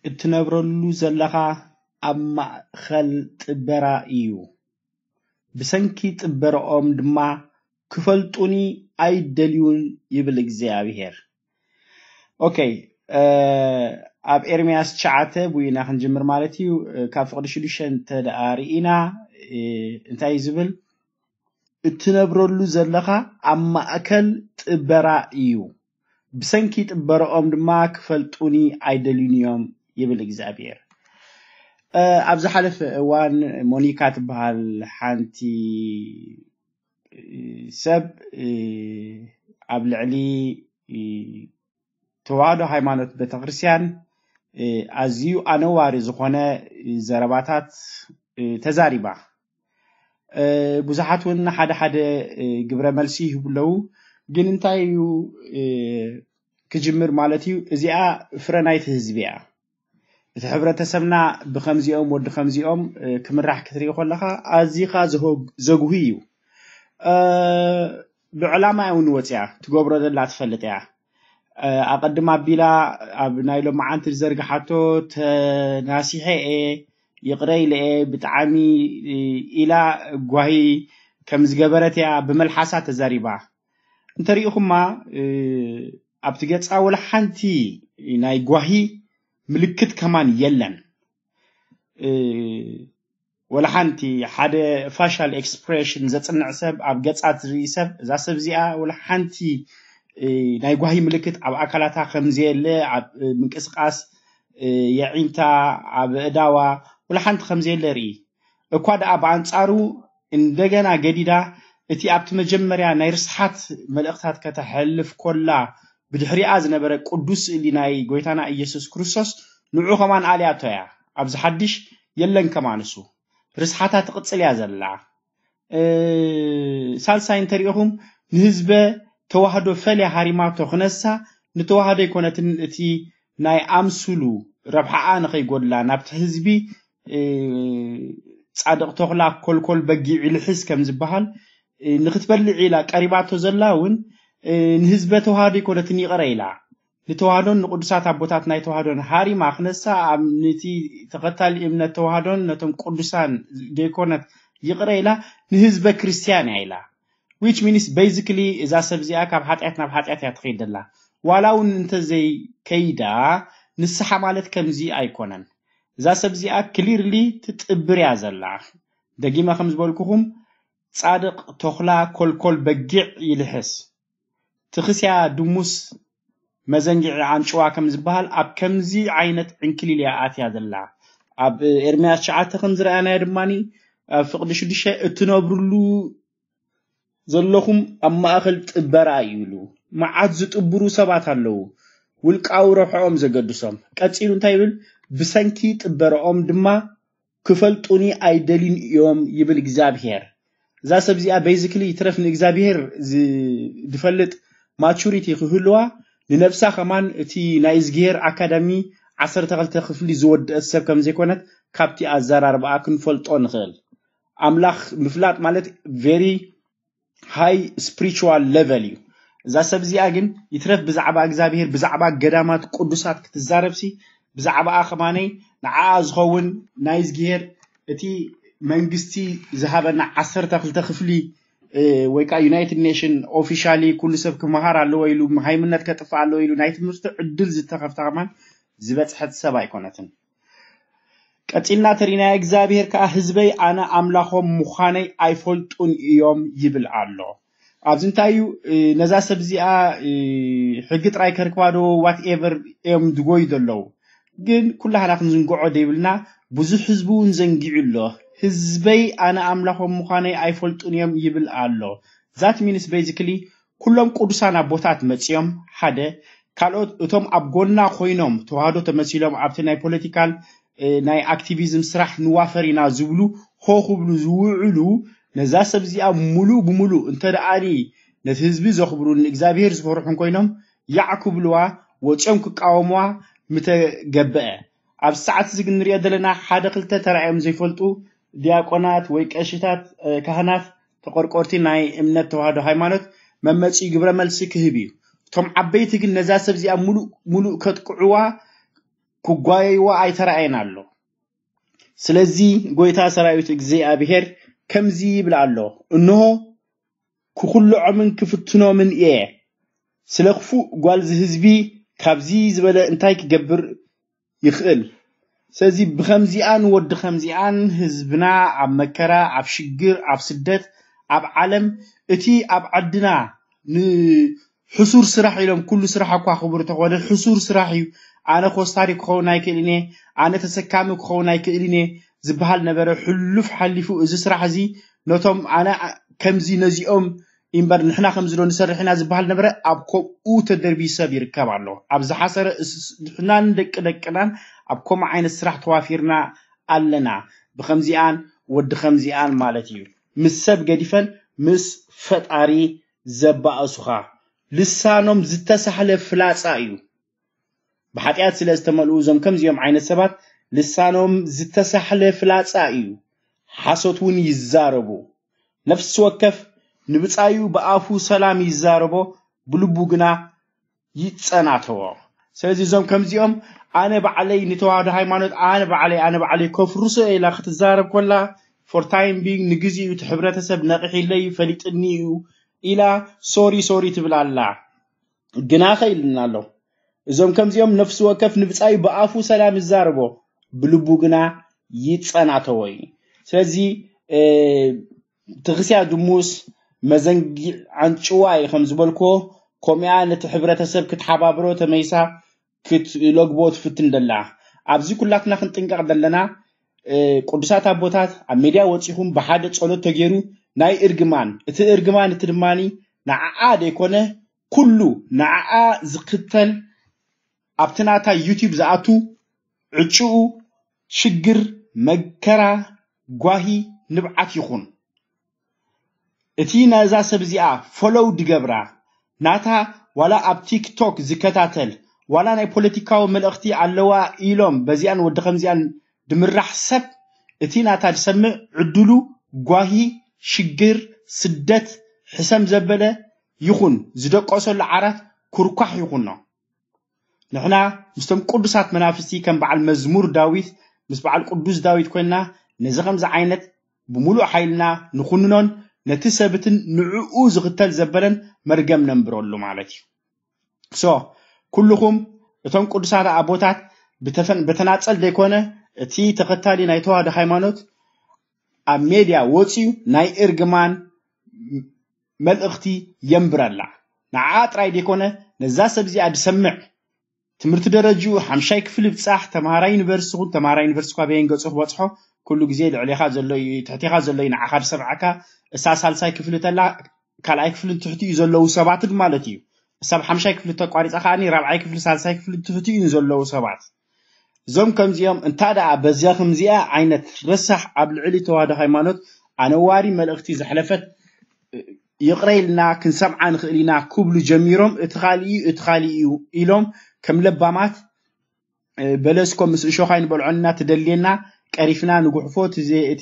እትነብረሉ ዘለኻ ኣብ ማእኸል ጥበራ እዩ። ብሰንኪ ጥበረኦም ድማ ክፈልጡኒ ኣይደልዩን ይብል እግዚኣብሔር። ኦኬ፣ ኣብ ኤርምያስ ትሽዓተ ብኡ ኢና ክንጅምር ማለት እዩ። ካብ ፍቕዲ ሽዱሽተ እንተ ደኣ ርኢና፣ እንታይ እዩ ዝብል? እትነብረሉ ዘለኻ ኣብ ማእከል ጥበራ እዩ። ብሰንኪ ጥበረኦም ድማ ክፈልጡኒ ኣይደልዩን እዮም ይብል እግዚኣብሔር። ኣብ ዝሓለፈ እዋን ሞኒካ ትበሃል ሓንቲ ሰብ ኣብ ልዕሊ ተዋህዶ ሃይማኖት ቤተክርስትያን ኣዝዩ ኣነዋሪ ዝኾነ ዘረባታት ተዛሪባ። ብዙሓት እውን ሓደ ሓደ ግብረ መልሲ ይህቡ ኣለዉ። ግን እንታይ እዩ ክጅምር ማለት እዩ? እዚኣ ፍረ ናይቲ ህዝቢ እያ። እቲ ሕብረተሰብና ብከምዚኦም ወዲ ከምዚኦም ክምራሕ ክትርኢ ከለኻ ኣዚኻ ዘጉሂ እዩ። ብዕላማ እውን ወፅያ ትገብሮ ዘላ ትፈልጥ እያ። ኣቐድም ኣቢላ ኣብ ናይ ሎመዓንቲ ዝዘርግሓቶ ተናሲሐ እየ፣ ይቕረ ኢለ እየ፣ ብጣዕሚ ኢላ ጓሂ ከም ዝገበረት እያ ብመልሓሳ ተዛሪባ። እንተሪኢኹማ ኣብቲ ገጻ ወላ ሓንቲ ናይ ጓሂ ምልክት ከማን የለን። ወላ ሓንቲ ሓደ ፋሻል ኤክስፕሬሽን ዘጽንዕ ሰብ፣ ኣብ ገጻት ዝርኢ ሰብ፣ እዛ ሰብ እዚኣ ወላ ሓንቲ ናይ ጓሂ ምልክት ኣብ ኣካላታ ከምዘየለ፣ ኣብ ምንቅስቃስ የዒንታ፣ ኣብ እዳዋ ወላ ሓንቲ ከምዘየለ ርኢ። እኳ ደኣ ብኣንጻሩ እንደገና ገዲዳ እቲ ኣብቲ መጀመርያ ናይ ርስሓት መልእኽታት ከተሕልፍ ኮላ ብድሕሪኣ ዝነበረ ቅዱስ ስእሊ ናይ ጎይታና ኢየሱስ ክርስቶስ ንዑ ከማን ኣልያቶ እያ። ኣብዚ ሓድሽ የለን ከማን እሱ። ርስሓታ ትቕጽል እያ ዘላ። ሳልሳይ እንተሪኢኹም ንህዝበ ተዋህዶ ፈልያ ሃሪማቶ ክነሳ ንተዋህዶ ኣይኮነትን እቲ ናይ ኣምስሉ ረብሓኣ ንኸይጎድላ ናብቲ ህዝቢ ጻድቕ ተኹላ ኮልኮል በጊዕ ይልሕስ ከም ዝበሃል ንክትበልዕ ኢላ ቀሪባቶ ዘላ እውን ንህዝበ ተዋህዶ ኣይኮነትን ይቕረ ኢላ ንተዋህዶን ንቅዱሳት ኣቦታት ናይ ተዋህዶን ሃሪማ ክነሳ ኣብ ንቲ ተኸታሊ እምነት ተዋህዶን ነቶም ቅዱሳን ዘይኮነት ይቕረ ኢላ ንህዝበ ክርስትያን እያ ኢላ። Which means basically እዛ ሰብ እዚኣ ካብ ሓጢኣት ናብ ሓጢኣት እያ ትኸይድ ዘላ። ዋላ እውን እንተዘይከይዳ ንስሓ ማለት ከምዚ ኣይኮነን። እዛ ሰብ እዚኣ ክሊርሊ ትጥብር እያ ዘላ። ደጊመ ከም ዝበልኩኹም ጻድቕ ተኹላ ኮልኮል በጊዕ ይልሕስ። ትኽስያ ድሙስ መዘንግዒ ኣንጭዋ ከም ዝበሃል ኣብ ከምዚ ዓይነት ዕንክሊል እያ ኣትያ ዘላ። ኣብ ኤርምያስ ትሽዓተ ከም ዝረኣናዮ ድማ ኣብ ፍቕዲ ሽዱሽተ እትነብርሉ ዘለኹም ኣብ ማእኸል ጥበራ እዩ ኢሉ። መዓት ዝጥብሩ ሰባት ኣለዉ፣ ውልቃዊ ረብሕኦም ዘገድሶም። ቀጺሉ እንታይ ይብል? ብሰንኪ ጥበረኦም ድማ ክፈልጡኒ ኣይደልዩን እዮም ይብል እግዚኣብሄር። እዛ ሰብ እዚኣ basically ይትረፍ ንእግዚኣብሄር ዝፈልጥ ማቹሪቲ ክህልዋ ንነብሳ ከማን እቲ ናይ እዝግሄር ኣካዳሚ ዓሰርተ ክልተ ክፍሊ ዝወደአት ሰብ ከም ዘይኮነት ካብቲ ኣዘራርባኣ ክንፈልጦ ንኽእል። ኣምላኽ ምፍላጥ ማለት very high spiritual level እዩ። እዛ ሰብ እዚኣ ግን ይትረፍ ብዛዕባ እግዚኣብሄር ብዛዕባ ገዳማት ቅዱሳት ክትዛረብሲ ብዛዕባኣ ከማነይ ንዓኣ ዝኸውን ናይ እዝግሄር እቲ መንግስቲ ዝሃበና ዓሰርተ ክልተ ክፍሊ ወይ ከዓ ዩናይትድ ኔሽን ኦፊሻሊ ኩሉ ሰብ ክመሃር ኣለዎ ኢሉ ሃይምነት ከጥፍእ ኣለዎ ኢሉ ናይ ትምህርቲ ዕድል ዝተኸፍታ ከማን ዝበፅሐት ሰብ ኣይኮነትን። ቀፂልና ተሪናዮ እግዚኣብሄር ከዓ ህዝበይ ኣነ ኣምላኾም ምዃነይ ኣይፈልጡን እዮም ይብል ኣሎ። ኣብዚ እንታይ እዩ ነዛ ሰብ እዚኣ ሕጊ ጥራይ ከርክባ ዶ ዋትኤቨር እዮም ዝጎዩ ዘለዉ። ግን ኩላህና ክንዝንግዖ ደይብልና ብዙሕ ህዝቢ እውን ዘንጊዑ ኣሎ። ህዝበይ ኣነ ኣምላኾም ምዃነይ ኣይፈልጡን እዮም ይብል ኣሎ። That means basically ኩሎም ቅዱሳን ኣቦታት መፂኦም ሓደ ካልኦት እቶም ኣብ ጎና ኮይኖም ተዋህዶ ተመሲሎም ኣብቲ ናይ ፖለቲካል ናይ ኣክቲቪዝም ስራሕ ንዋፈር ኢና ዝብሉ ሆ ክብሉ ዝውዕሉ ነዛ ሰብ እዚኣ ሙሉእ ብሙሉእ እንተ ደኣሊ ነቲ ህዝቢ ዘኽብሩ ንእግዚኣብሄር ዝፈርሑን ኮይኖም ያዕ ክብልዋ ወፂኦም ክቃወምዋ ምተገበአ። ኣብ ሰዓት እዚ ግን ንሪኦ ዘለና ሓደ ክልተ ተራእዮም ዘይፈልጡ ዲያቆናት ወይ ቀሽታት ካህናት ተቆርቆርቲ ናይ እምነት ተዋህዶ ሃይማኖት መመፂ ግብረ መልሲ ክህብ እዩ። እቶም ዓበይቲ ግን ነዛ ሰብ እዚኣ ሙሉእ ሙሉእ ከጥቅዕዋ ክጓየይዋ ኣይተራእየን ኣሎ። ስለዚ ጎይታ ሰራዊት እግዚኣብሔር ከምዚ ይብል ኣሎ፣ እንሆ ክኹልዖምን ክፍትኖምን እየ። ስለ ክፉእ ጓልዚ ህዝቢ ካብዚ ዝበለ እንታይ ክገብር ይኽእል? ስለዚ ብኸምዚኣን ወዲ ኸምዚኣን ህዝብና ኣብ መከራ፣ ኣብ ሽግር፣ ኣብ ስደት፣ ኣብ ዓለም እቲ ኣብ ዓድና ንሕሱር ስራሕ ኢሎም፣ ኩሉ ስራሕ እኳ ክቡር ተኾነ ሕሱር ስራሕ እዩ። ኣነ ኮስታሪ ክኸውን ኣይክእልን እየ፣ ኣነ ተሰካሚ ክኸውን ኣይክእልን እየ ዝበሃል ነበረ። ሕሉፍ ሓሊፉ እዚ ስራሕ እዚ ነቶም ኣነ ከምዚ ነዚኦም እምበር ንሕና ከምዚ ዶ ንሰርሕ ኢና ዝበሃል ነበረ። ኣብ ከምኡ ተደርቢ ሰብ ይርከብ ኣሎ። ኣብ ዝሓሰረ ንሕናን ደቂ ደቅናን ኣብ ከምኡ ዓይነት ስራሕ ተዋፊርና ኣለና። ብከምዚኣን ወዲ ከምዚኣን ማለት እዩ። ምስ ሰብ ገዲፈን ምስ ፈጣሪ ዘባእሱኻ። ልሳኖም ዝተሳሕለ ፍላጻ እዩ። ብሓጢኣት ስለ ዝተመልኡ እዞም ከምዚኦም ዓይነት ሰባት ልሳኖም ዝተሳሕለ ፍላጻ እዩ። ሓሶት እውን ይዛረቡ። ነፍሲ ወከፍ ንብጻዩ ብኣፉ ሰላም ይዛረቦ፣ ብልቡ ግና ይጸናተዎ። ስለዚ እዞም ከምዚኦም ኣነ ባዕለይ ንተዋህዶ ሃይማኖት ኣነ ባዕለይ ኣነ ባዕለይ ከፍርሶ ኢላ ክትዛረብ ኮላ for time being ንግዚኡ እቲ ሕብረተሰብ ነቂሕለይ ፈሊጥኒ እዩ ኢላ ሶሪ ሶሪ ትብል ኣላ። ግና ኸይልና ኣሎ። እዞም ከምዚኦም ነፍሲ ወከፍ ንብጻዩ ብኣፉ ሰላም ይዛረቦ፣ ብልቡ ግና ይጸናተዎ እዩ። ስለዚ ትኽስያ ድሙስ መዘንጊዕ ዓንጭዋ እዩ ከም ዝበልኮ፣ ኮሚኣ ነቲ ሕብረተሰብ ክትሓባብሮ ተመይሳ ክትለግቦ ትፍትን ደላ። ኣብዚ ኩላትና ክንጥንቀቕ ዘለና ቅዱሳት ኣቦታት ኣብ ሜድያ ወፂኹም ብሓደ ጸሎት ተገይሩ ናይ እርግማን፣ እቲ እርግማን እቲ ድማኒ ንዓኣ ደይኮነ ኩሉ ንዓኣ ዝክተል ኣብቲ ናታ ዩቲዩብ ዝኣቱ ዕጭኡ ሽግር፣ መከራ፣ ጓሂ፣ ንብዓት ይኹን። እቲ ነዛ ሰብ እዚኣ ፎሎው ድገብራ ናታ ዋላ ኣብ ቲክቶክ ዝከታተል ዋላ ናይ ፖለቲካዊ መልእኽቲ ኣለዋ ኢሎም በዚኣን ወዲ ከምዚኣን ድምራሕ ሰብ እቲ ናታ ድሰምዕ ዕድሉ ጓሂ፣ ሽግር፣ ስደት፣ ሕሰም ዘበለ ይኹን ዝደቀሰሉ ዓራት ኩርኳሕ ይኹኖ። ንሕና ምስቶም ቅዱሳት መናፍስቲ ከም በዓል መዝሙር ዳዊት ምስ በዓል ቅዱስ ዳዊት ኮይንና ነዚ ከምዚ ዓይነት ብምሉእ ሓይልና ንኹንኖን ነቲ ሰብትን ንዕኡ ዝኽተል ዘበለን መርገም ነንብረሉ ማለት እዩ። ሶ ኩልኹም እቶም ቅዱሳት ኣቦታት ብተፈን- በተናጸል ዘይኮነ እቲ ተኸታሊ ናይ ተዋህዶ ሃይማኖት ኣብ ሜድያ ወፂኡ ናይ እርግማን መልእኽቲ የንብረላ። ንዓ ጥራይ ዘይኮነ ነዛ ሰብ እዚኣ ዝሰምዕ ትምህርቲ ደረጅኡ ሓምሻይ ክፍሊ ብጻሕ ተማሃራይ ዩኒቨርሲቲ ኹን ተማሃራይ ዩኒቨርሲቲ ኳ በየን ገጹ ክበጽሖ ኩሉ ግዜ ልዕሌኻ ዘሎ እዩ ትሕቴኻ ዘሎ እዩ ንዓኻ ዝሰምዓካ እሳ ሳልሳይ ክፍሊ ተላ ካልኣይ ክፍሊ ትሕቲ እዩ ዘለዉ ሰባትን ማለት እዩ። እሳብ ሓምሻይ ክፍሊ ተቋሪጻ ከኣኒ ራብዓይ ክፍሊ ሳልሳይ ክፍሊ ትሕቲ እዩ ዘለዉ ሰባት እዞም ከምዚኦም እንታ ደኣ በዚያ ከምዚኣ ዓይነት ረሳሕ ኣብ ልዕሊ ተዋህዶ ሃይማኖት ኣነዋሪ መልእኽቲ ዘሕለፈት ይቕረ ኢልና ክንሰምዓ ንኽእል ኢና ክብሉ ጀሚሮም እቲ ካልእ እዩ እቲ ካልእ እዩ ኢሎም ከም ለባማት በለስኮ ምስ እሾኻ ይንበልዖ እና ትደልየና ቀሪፍና ንጉሕፎ እቲ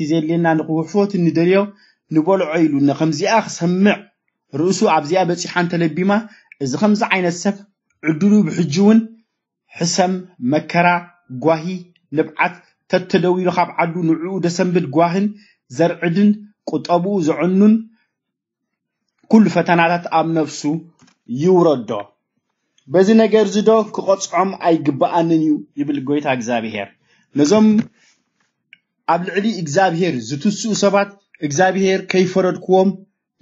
ዘየድልየና ንክጉሕፎ እቲ ንደልዮ ንበልዖ ኢሉ ከምዚኣ ክሰምዕ ርእሱ ኣብዚኣ በፂሓ እንተለቢማ እዚ ከምዚ ዓይነት ሰብ ዕድሉ ብሕጂ እውን ሕሰም መከራ ጓሂ ንብዓት ተተደዊሉ ካብ ዓዱ ንዕኡ ደሰንብል ጓህን ዘርዕድን ቁጠብኡ ዘዕኑን ኩሉ ፈተናታት ኣብ ነፍሱ ይውረዶ። በዚ ነገር እዚ ዶ ክቐጽዖም ኣይግብኣንን እዩ ይብል ጎይታ እግዚኣብሄር። ነዞም ኣብ ልዕሊ እግዚኣብሄር ዝትስኡ ሰባት እግዚኣብሄር ከይፈረድክዎም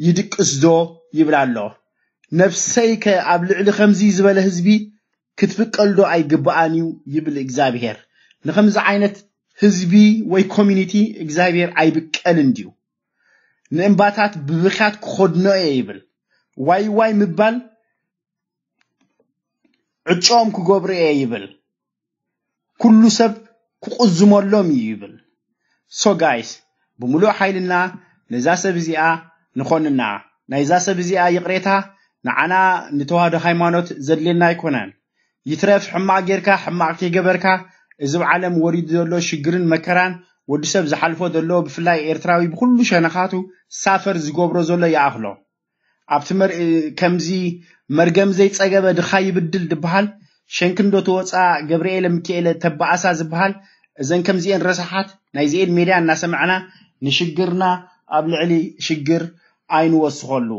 ይድቅስ ዶ ይብል ኣሎ። ነፍሰይ ከ ኣብ ልዕሊ ከምዚ ዝበለ ህዝቢ ክትብቀል ዶ ኣይግብኣን እዩ ይብል እግዚኣብሄር። ንከምዚ ዓይነት ህዝቢ ወይ ኮሚኒቲ እግዚኣብሄር ኣይብቀልን ድዩ? ንእምባታት ብብርካት ክኸድኖ እየ ይብል። ዋይ ዋይ ምባል ዕጭኦም ክገብሩ እየ ይብል። ኩሉ ሰብ ክቕዝመሎም እዩ ይብል። ሶ ጋይስ ብምሉእ ሓይልና ነዛ ሰብ እዚኣ ንኾንና ናይዛ ሰብ እዚኣ ይቕሬታ ንዓና ንተዋህዶ ሃይማኖት ዘድልየና ኣይኮነን። ይትረፍ ሕማቕ ጌርካ ሕማቕ ከይገበርካ እዚ ኣብ ዓለም ወሪዱ ዘሎ ሽግርን መከራን ወዲ ሰብ ዝሓልፎ ዘሎ ብፍላይ ኤርትራዊ ብኩሉ ሸነኻቱ ሳፈር ዝገብሮ ዘሎ ይኣኽሎ። ኣብቲ መር- ከምዚ መርገም ዘይጸገበ ድኻ ይብድል ድበሃል ሸንኪ እንዶ ተወፃ ገብርኤለ ሚካኤለ ተባኣሳ ዝበሃል እዘን ከምዚኤን ረሳሓት ናይዚኤን ሜድያ እናሰማዕና ንሽግርና ኣብ ልዕሊ ሽግር ኣይንወስኸሉ።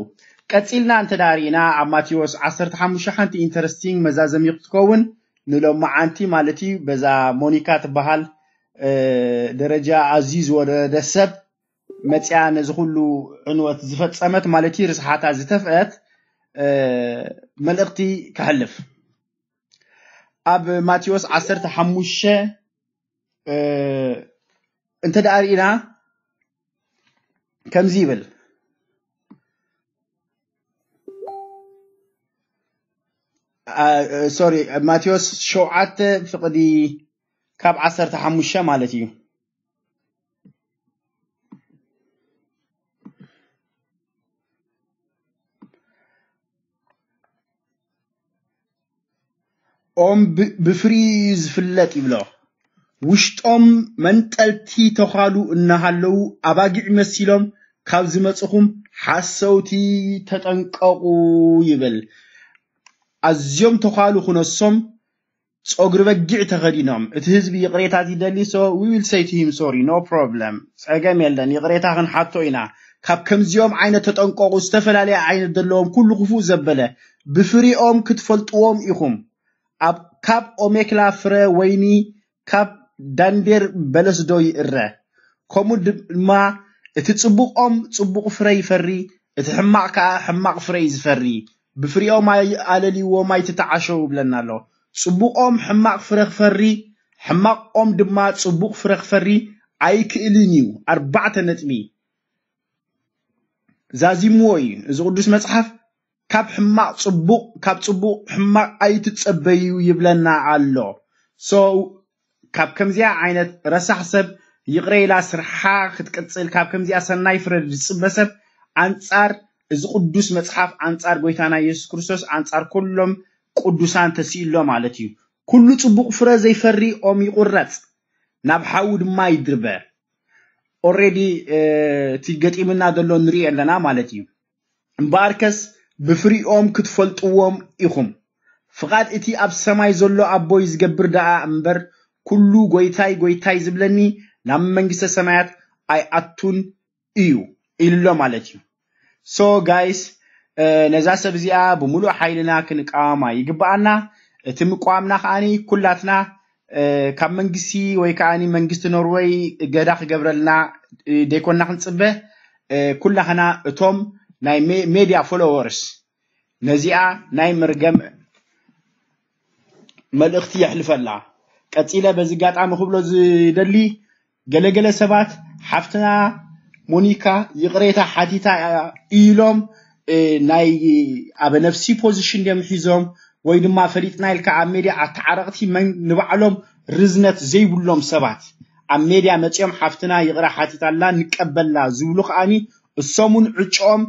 ቀፂልና እንተ ዳኣ ርኢና ኣብ ማቴዎስ ዓሰርተ ሓሙሽተ ሓንቲ ኢንተረስቲንግ መዛዘሚ ክትከውን ንሎማዓንቲ ማለት እዩ በዛ ሞኒካ ትበሃል ደረጃ ኣዝዩ ዝወረደ ሰብ መፅያ ነዚ ኩሉ ዕንወት ዝፈፀመት ማለት እዩ ርስሓታ ዝተፍአት መልእኽቲ ከሕልፍ። ኣብ ማቴዎስ ዓሰርተ ሓሙሽተ እንተ ደኣ ርኢና ከምዚ ይብል። ሶሪ፣ ማቴዎስ ሸውዓተ ፍቕዲ ካብ ዓሰርተ ሓሙሽተ ማለት እዩ። ኦም ብፍርዩ እዩ ዝፍለጥ ይብሎ። ውሽጦም መንጠልቲ ተዃሉ እናሃለዉ ኣባጊዕ መሲሎም ካብ ዝመፅኹም ሓሰውቲ ተጠንቀቑ ይብል። ኣዝዮም ተዃሉ ክነሶም ፀጉሪ በጊዕ ተኸዲኖም እቲ ህዝቢ ይቕሬታ ይደሊ so we will say to him sorry, no problem, ፀገም የለን፣ ይቕሬታ ክንሓቶ ኢና። ካብ ከምዚኦም ዓይነት ተጠንቀቑ፣ ዝተፈላለየ ዓይነት ዘለዎም ኩሉ ክፉእ ዘበለ ብፍሪኦም ክትፈልጥዎም ኢኹም። ኣብ ካብ ኦሜክላ ፍረ ወይኒ ካብ ዳንዴር በለስ ዶ ይእረ? ከምኡ ድማ እቲ ጽቡቕ ኦም ጽቡቕ ፍረ ይፈሪ፣ እቲ ሕማቕ ከኣ ሕማቕ ፍረ እዩ ዝፈሪ። ብፍሪኦም ኣይ- ኣለልይዎም ኣይትተዓሸው ይብለና ኣሎ። ጽቡቕ ኦም ሕማቕ ፍረ ክፈሪ፣ ሕማቕ ኦም ድማ ጽቡቕ ፍረ ክፈሪ ኣይክእልን እዩ። ኣርባዕተ ነጥቢ። ዛዚምዎ እዩ እዚ ቅዱስ መጽሓፍ። ካብ ሕማቕ ጽቡቕ፣ ካብ ጽቡቕ ሕማቕ ኣይትጸበዩ ይብለና ኣሎ። So ካብ ከምዚኣ ዓይነት ረሳሕ ሰብ ይቕረ ኢላ ስርሓ ክትቅጽል፣ ካብ ከምዚኣ ሰናይ ፍረ ዝጽበ ሰብ ኣንጻር እዚ ቅዱስ መጽሓፍ፣ ኣንጻር ጎይታና የሱስ ክርስቶስ፣ ኣንጻር ኩሎም ቅዱሳን ተስኢሎ ማለት እዩ። ኩሉ ጽቡቕ ፍረ ዘይፈሪ ኦም ይቑረጽ፣ ናብ ሓዊ ድማ ይድርበ። Already እቲ ገጢምና ዘሎ ንሪኦ ኣለና ማለት እዩ። እምበኣርከስ ብፍሪኦም ክትፈልጥዎም ኢኹም። ፍቓድ እቲ ኣብ ሰማይ ዘሎ ኣቦይ ዝገብር ደኣ እምበር፣ ኩሉ ጎይታይ ጎይታይ ዝብለኒ ናብ መንግስተ ሰማያት ኣይኣቱን እዩ ኢሉ ኣሎ ማለት እዩ። So guys፣ ነዛ ሰብ እዚኣ ብምሉእ ሓይልና ክንቃወማ ይግብኣና። እቲ ምቋምና ከዓኒ ኩላትና ካብ መንግስቲ ወይ ከዓ መንግስቲ ኖርወይ እገዳ ክገብረልና ደይኮንና ክንፅበ፣ ኩላህና እቶም ናይ ሜድያ ፎሎወርስ ነዚኣ ናይ መርገም መልእኽቲ የሕልፈላ። ቀፂለ በዚ ኣጋጣሚ ክብሎ ዝደሊ፣ ገለገለ ሰባት ሓፍትና ሞኒካ ይቕሬታ ሓቲታ ኢሎም ናይ ኣበ ነፍሲ ፖዚሽን እዮም ሒዞም፣ ወይ ድማ ፈሊጥና ኢልካ ኣብ ሜድያ ኣተዓረቕቲ ንባዕሎም ርዝነት ዘይብሎም ሰባት ኣብ ሜድያ መፂኦም ሓፍትና ይቕረ ሓቲታላ ንቀበላ ዝብሉ ከዓኒ እሶም እውን ዕጭኦም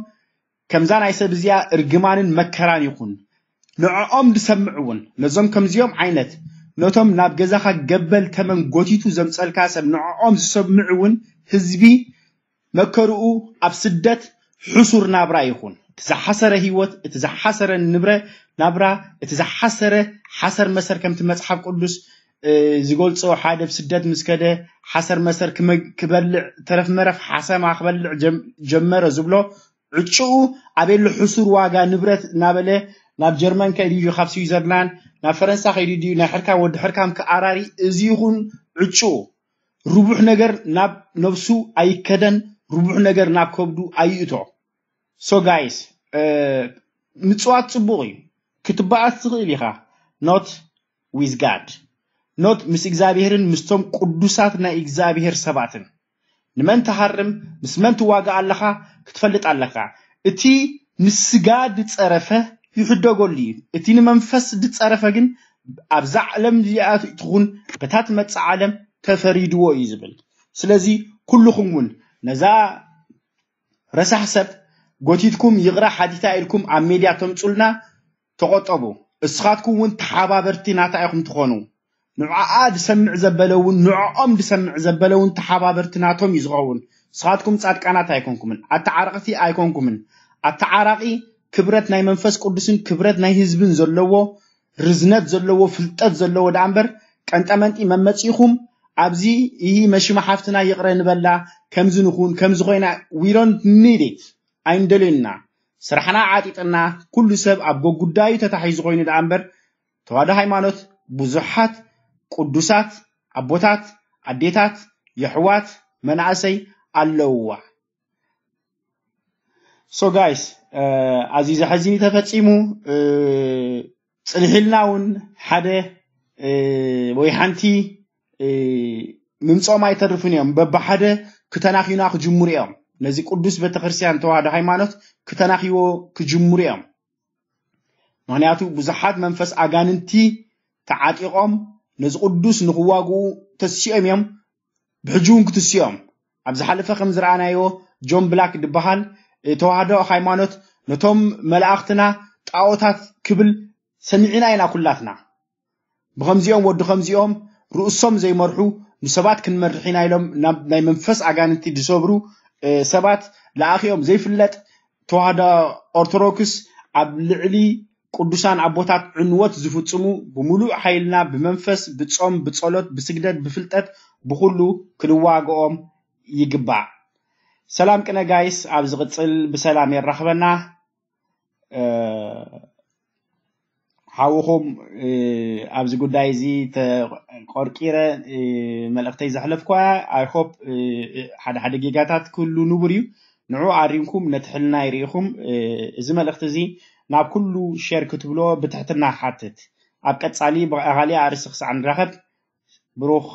ከምዛ ናይ ሰብ እዚኣ እርግማንን መከራን ይኹን። ንዕኦም ዝሰምዕ እውን ነዞም ከምዚኦም ዓይነት ነቶም ናብ ገዛኻ ገበል ተመን ጎቲቱ ዘምፀልካ ሰብ ንዕኦም ዝሰምዕ እውን ህዝቢ መከርኡ ኣብ ስደት ሕሱር ናብራ ይኹን። እቲ ዝሓሰረ ህይወት፣ እቲ ዝሓሰረ ንብረ ናብራ፣ እቲ ዝሓሰረ ሓሰር መሰር ከምቲ መፅሓፍ ቅዱስ ዝገልፆ ሓደ ኣብ ስደት ምስ ከደ ሓሰር መሰር ክበልዕ ተረፍ መረፍ ሓሰማ ክበልዕ ጀመረ ዝብሎ ዕጭኡ ኣበሉ ሕሱር ዋጋ ንብረት እናበለ ናብ ጀርመን ከይዱ ድዩ ካብ ስዊዘርላንድ ናብ ፈረንሳ ከይዱ ድዩ ናይ ሕርካም ወዲ ሕርካም ክኣራሪ እዚ ይኹን ዕጭኡ ርቡሕ ነገር ናብ ነብሱ ኣይከደን ርቡሕ ነገር ናብ ከብዱ ኣይእቶ so guys ምፅዋት ፅቡቕ እዩ ክትበኣስ ትኽእል ኢኻ not with God not ምስ እግዚኣብሔርን ምስቶም ቅዱሳት ናይ እግዚኣብሔር ሰባትን ንመን ትሃርም ምስ መን ትዋጋእ ኣለኻ ክትፈልጥ ኣለካ እቲ ንስጋ ዝፀረፈ ይሕደገሉ እዩ እቲ ንመንፈስ ዝፀረፈ ግን ኣብዛ ዓለም እዚኣ ትኹን በታ ትመፅእ ዓለም ተፈሪድዎ እዩ ዝብል ስለዚ ኩልኹም እውን ነዛ ረሳሕ ሰብ ጎቲትኩም ይቕረ ሓቲታ ኢልኩም ኣብ ሜድያ ተምፁልና ተቖጠቡ እስኻትኩም እውን ተሓባበርቲ ናታ ኢኹም ትኾኑ ንዓኣ ዝሰምዕ ዘበለ እውን ንዕኦም ዝሰምዕ ዘበለ እውን ተሓባበርቲ ናቶም እዩ ዝኸውን ንስኻትኩም ፃድቃናት ኣይኮንኩምን ኣተዓረቕቲ ኣይኮንኩምን ኣተዓራቒ ክብረት ናይ መንፈስ ቅዱስን ክብረት ናይ ህዝብን ዘለዎ ርዝነት ዘለዎ ፍልጠት ዘለዎ ደኣ እምበር ቀንጠመንጢ መመፂኹም ኣብዚ ይህ መሽማ ሓፍትና ይቕረ ንበላ ከምዚ ንኹን ከምዚ ኮይና we don't need it ኣይንደልዮና ስራሕና ዓጢጥና ኩሉ ሰብ ኣብ ጎጉዳዩ ተታሒዙ ኮይኑ ደኣ እምበር ተዋህዶ ሃይማኖት ብዙሓት ቅዱሳት ኣቦታት ኣዴታት የሕዋት መናእሰይ ኣለውዋ so guys ኣዚ ዘሐዚኒ ተፈጺሙ ጽንሒልና እውን ሓደ ወይ ሓንቲ ምምጾም ኣይተርፍን እዮም በብሓደ ክተናኺና ክጅምሩ እዮም ነዚ ቅዱስ ቤተክርስትያን ተዋህዶ ሃይማኖት ክተናኺዎ ክጅምሩ እዮም ምክንያቱ ብዙሓት መንፈስ ኣጋንንቲ ተዓጢቖም ነዚ ቅዱስ ንክዋግኡ ተሲኦም እዮም ብሕጂ እውን ክትስኦም ኣብ ዝሓለፈ ከም ዝረኣናዮ ጆን ብላክ ዝበሃል ተዋህዶ ሃይማኖት ነቶም መላእኽትና ጣዖታት ክብል ሰሚዕና ኢና ኩላትና ብከምዚኦም ወዲ ከምዚኦም ርእሶም ዘይመርሑ ንሰባት ክንመርሕ ኢና ኢሎም ናብ ናይ መንፈስ ኣጋንንቲ ዝሰብሩ ሰባት ለኣኺኦም ዘይፍለጥ ተዋህዶ ኦርቶዶክስ ኣብ ልዕሊ ቅዱሳን ኣቦታት ዕንወት ዝፍጽሙ ብምሉእ ሓይልና ብመንፈስ ብጾም ብጸሎት ብስግደት ብፍልጠት ብኩሉ ክንዋግኦም ይግባእ ሰላም ቅነ ጋይስ ኣብ ዝቕጽል ብሰላም የራኽበና ሓውኹም ኣብዚ ጉዳይ እዚ ተቆርቂረ መልእክተይ ዘሕለፍኳ I hope ሓደ ሓደ ጌጋታት ክህሉ ንቡር እዩ ንዑ ኣሪምኩም ነቲ ሕልና ይርኢኹም እዚ መልእክቲ እዚ ናብ ኩሉ ሸር ክትብሎ ብትሕትና ሓትት ኣብ ቀጻሊ ብካሊእ ኣርእስቲ ክሳዕ ንራኸብ ብሩኽ